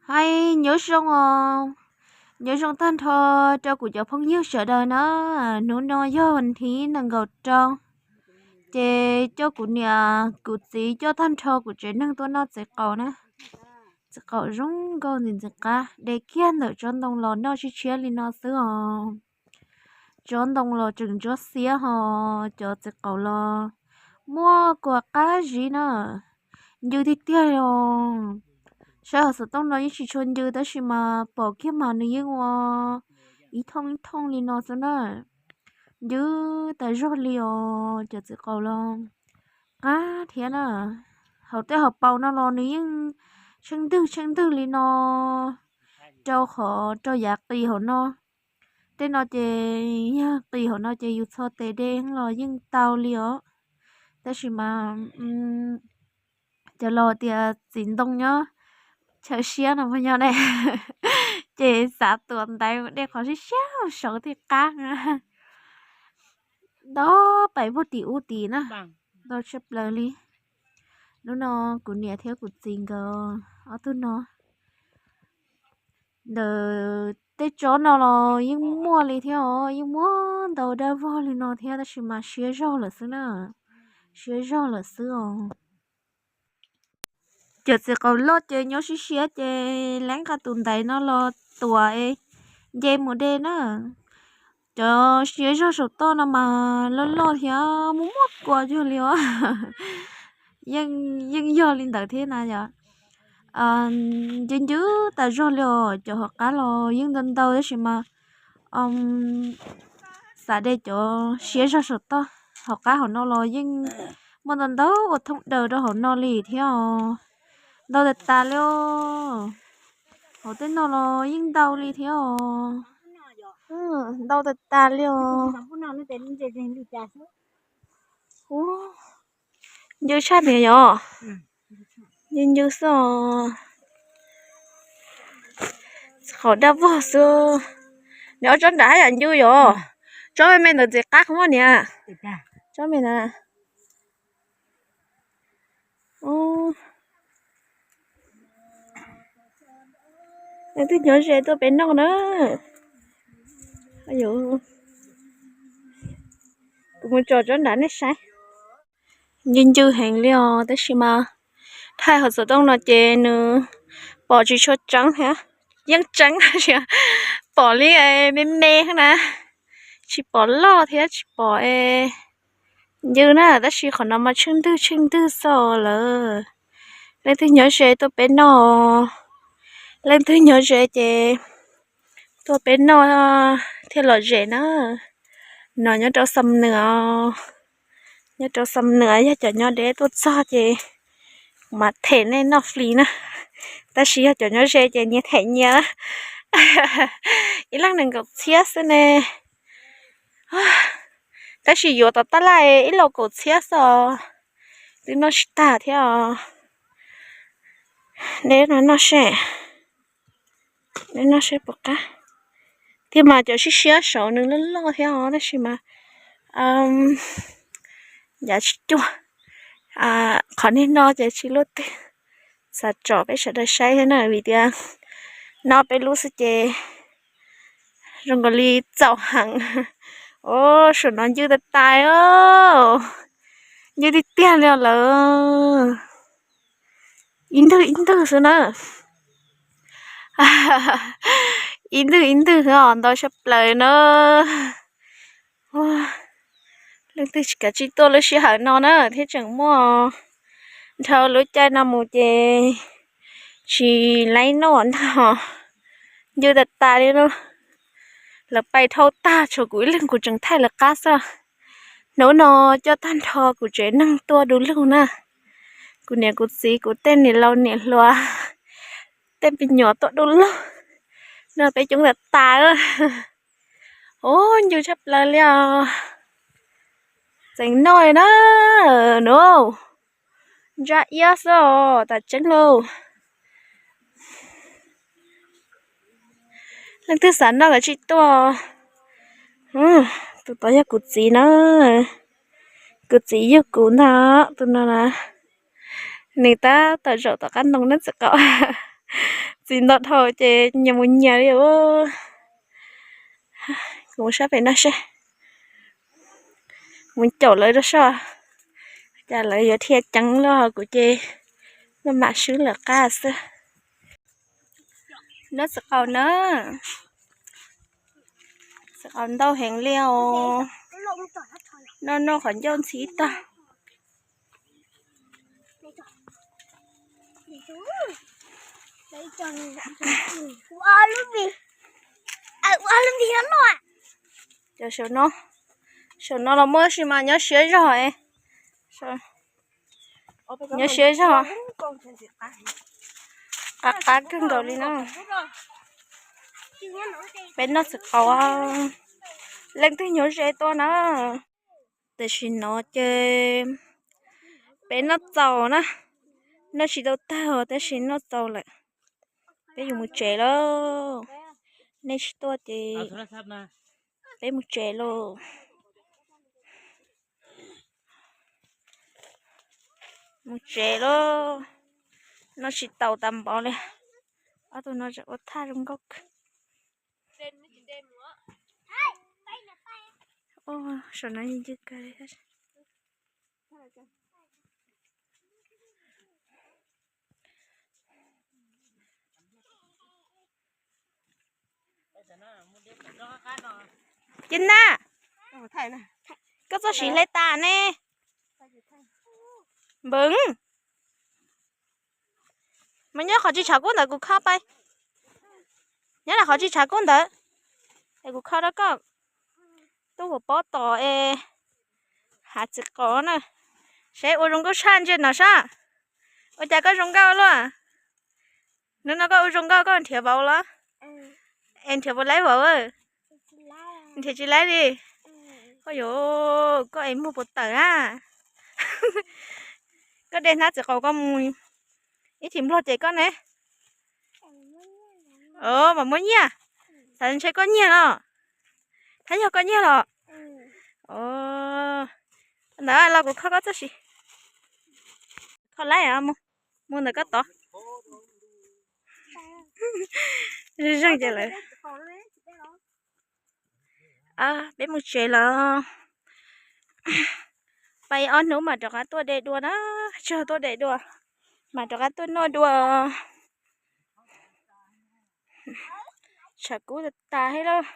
Pais nyob zoo os, nyob zoo tag nrho rau kuv cov phooj ywg sawv daws na. Hnub no yog vas thib nees nkaum rau, ces coj kuv niam kuv txiv coj tag nrho kuv tsev neeg tuaj noj txiv qaub na. Txiv qaub zoo nkauj ntxim ntxim qab, de kiag ntawm tsob ntoo los noj tshiab tshiab li no xwb os. Tsob ntoo los tseem ntsuab xiab ho, cov txiv qaub los muaj kua qab zib na, ncw tiag tiag li os. Saib hauv xov tooj no yeej tsis tshua ncw tab sis mas pom kiag mas nws yeej ua ib thooj ib thooj li no xwb na. Ncw tas zog li os, cov txiv qaub los qab thiab na. Hauv tej hauv paus no los nws yeej tsheej ntwg tsheej ntwg li no rau qhov rau yav qis hauv no. Tej no ces yog qis hauv no ces yus txho tes de los yeej tau li os. Tab sis mas cov laus tias txiv ntoo nyob chaw siab no puas yog ne, ces xav tuav ntaiv de qhov siab siab saud thiaj qab. Ntau pais puag tim ub tid na, ntau tshaj plaws li. Hnub no kuv niam thiab kuv txiv nkawd ob tug no, ntawm tej tsob no los yeej muaj li thiab os, yeej muaj ntau dab vog li no thiab tab sis mas siab zog lawm xwb na, siab zog lawm xwb os. Cov txiv qaub loj ces nyob siab siab ces leej nqa tus ntaiv no los tuav nce mus de na. Cov siab zog saum toj no mas loj loj thiab muaj muaj kua cuag li os. Yeej yog li ntawd thiab na yom. Ncw ncw tas zog li os, cov hauv qab los yeej ntau ntau tab sis mas xav de cov siab zog saum toj, hauv qab hauv no los yeej muaj ntau ntau ua thooj daws rau hauv no li thiab os. Ntau tas tas li os. Hauv tej no los yeej ntau li thiab os. Ntau tas tas li os. Ncw tshaj tiag yom. Ncw ncw xwb os. Qhov dab vog xwb. Nws ob tsob nrad haj yam ncw yom. Tsob me me ntawd ntxim qab qhov muaj niam. Tsob me ntawd. Leej twg nyob ze tuaj peb noj na. Kuv mus tso tsob nrad nej saib. Ncw ncw heev li os tab sis mas thaij hauv xov tooj no ces nws pom tsis tshua tseeb thiab. Yeej tseeb tab sis pom li me me na, tsis pom loj thiab tsis pom ncw na tab sis qhov no mas tsheej ntwg tsheej ntwg xwb lawm. Leej twg nyob ze tuaj peb noj, leej twg nyob ze ces tuaj peb noj thiaj lom zem na. No nyob rau Xam Nuas, nyob rau Xam Nuas yog cov nyob deb tuaj txog ces kuv mam them nej noj flis na, tab sis yog cov nyob ze ces nyias them nyias na. Ib leeg nees nkaum txhiab xwb ne, tab sis yuav tom tab laj ib los kaum txhiab xwb os, twb noj tsis tag thiab os. Nej noj seb, nej noj seb puas qab. Thiab mas cov siab siab saud nws loj loj thiab os tab sis mas yav tsis cuag. Qhov niag no ces tsis luaj twg, xav tsom peb sawv daws saib thiab na vim tias no peb lub xwb ces zoo nkaus li txaus heev. Os, saum no ncw tas tas os, ncw tiag tiag li os lawm. Ib ntwg ib ntwg xwb na, ib ntwg ib ntwg xwb os, ntau tshaj plaws na. Leej twg tsis kav tsij tuaj lub sij hawm no na thiab tseem muaj, dhau lub caij no mus ces tsis laib noj ntag. Ncw tas tas li no, lawv pais dhau tag tshuav kuv ib leeg kuv tseem thaij lawv qab xwb. Hnub no coj tag nrho kuv tsev neeg tuaj du lug na, kuv niam kuv txiv kuv tej niam laus niam hluas, tej me nyuam tuaj du lug no peb coob tas tas. Os, ncw tshaj plaws li os. Tseem noj na, nws ntsa iab xwb os, tas tseeb lauj. Leej twg xav noj kav tsij tuaj. Tus tod yog kuv txiv na, kuv txiv yug kuv ntag tus no na. Nws tab tom zaum tom qab ntoo na txiv qaub. Txiv nto dhau ces nyias mus nyias li. Kuv mus sab pem no seb, mus caum lawv rau soj, cas lawv yuav dhia ceev los kuv ces maj mam swb lawv qab xwb. Noj txiv qaus na, txiv qaus ntau heev li os. Noj noj qhov ncauj ntxhib tag. Cov saum no, saum no los muaj tab sis mas nyob siab zog, nyob siab zog, qab qab kawg nkaus li na. Peb noj txiv qaus, leej twg nyob ze tuaj na. Tam sim no ces peb noj txaus na, noj tsis tau tag tab sis noj txaus lawm. Peb yuav mus tsev lauj, nej tsis tuaj ces peb mus tsev lauj. Mus tsev lauj, noj tsis tau tas npaum li. Ob tug no ua thaj zoo nkauj kawg. Saum no ncw kawg li. Ces na, koj txoj siv hle tas ne. Npawg, mas nyob qhov tsis tshav kub ntawd kuv kho pais. Nyob qhov tsis tshav kub ntawd es kuv kho rau koj. Tuaj ua pob tos es hav txiv qaus na. Seb ua zoo nkauj tshaj ntsia no sab. Ua cas koj zoo nkauj luaj? Hnub no koj ua zoo nkauj koj nrhiav vauv los? Es nrhiav puas laib vauv? Nrhiav tsis laib li. Koj yuav, koj es muag puas tawm na? Koj de hnab txiv qaus koj mus ib chim nplog ces koj ne. Mam muab nyiaj. Xav ntshe koj nyiag no. Thab yog koj nyiag los? Ntawd los kuv kho koj txoj siv. Kho laib, mus ntawm koj tod. Zeeg ces lawm. Peb mus tsev lawm. Pais ob hnub mam rov qab tuaj de dua na. Tsis tuaj de dua, mam rov qab tuaj noj dua. Tshav kub tas tas thiab lauj.